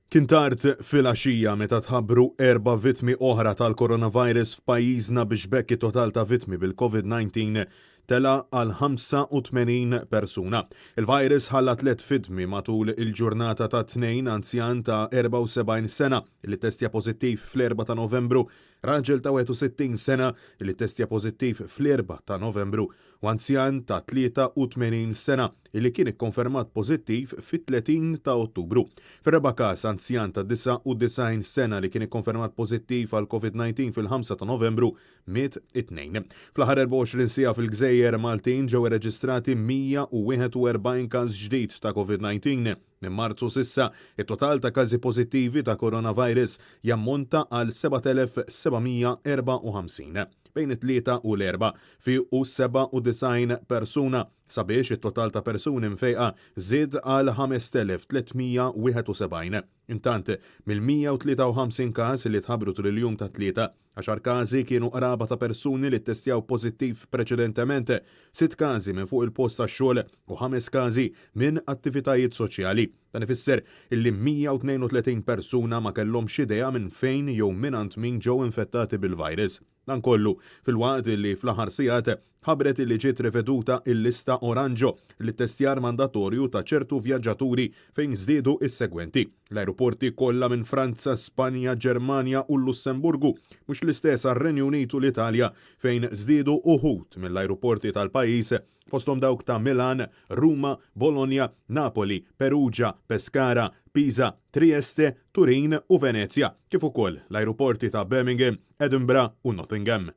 Kien tard filgħaxija meta tħabbru erba' vittmi oħra tal-coronavirus f'pajjiżna biex b'hekk it-total ta' vittmi bil-Covid-19 tela' għal 85 persuna. Il-virus ħalla tliet vittmi matul il-ġurnata tat-Tnejn, anzjan ta' 74 sena li ttestja pożittiv fl-4 ta' Novembru, raġel ta' 61 sena li ttestja pożittiv fl-4 ta' Novembru u anzjan ta' 83 sena li kien ikkonfermat pożittiv fit-30 ta' Ottubru. Fir-raba' każ, anzjan ta' 99 sena li kien ikkonfermat pożittiv għall-Covid-19 fil-5 ta' Novembru miet it-Tnejn. Fl-aħħar 24 siegħa fil-gżejjer Maltin ġew irreġistrati 141 każ ġdid ta' Covid-19. Minn Marzu s'issa, it-total ta' każi pożittivi ta' coronavirus jammonta għal 7,754. Bejn it-Tlieta u l-Erbgħa, fiequ 97 persuna, sabiex it-total ta' persuni mfejqa żied għal 5,371. Intant, mill-153 każ li tħabbru tul il-jum tat-Tlieta, Għaxar każi kienu qraba ta' persuni li ttestjaw pożittiv preċedentement, sitt każi minn fuq il-post tax-xogħol u ħames każi minn attivitajiet soċjali. Dan ifisser illi 132 persuna ma kellhomx idea minn fejn jew mingħand min ġew infettati bil-virus. Dan kollu filwaqt illi fl-aħħar sigħat ħabbret illi ġiet riveduta l-lista oranġo l-ittestjar mandatorju ta' ċertu vjaġġaturi fejn żdiedu s-segwenti, l-ajruporti kollha minn Franza, Spanja, Ġermanja u l-Lussemburgu, mhux l-istess għar-Renju Unit u l-Italja fejn żdiedu uħud mill-ajruporti tal-pajjiż fosthom dawk ta' Milan, Ruma, Bologna, Napoli, Perugia, Pescara, Pisa, Trieste, Turin u Venezja, kif ukoll l-ajruporti ta' Birmingham, Edinburgh u Nottingham.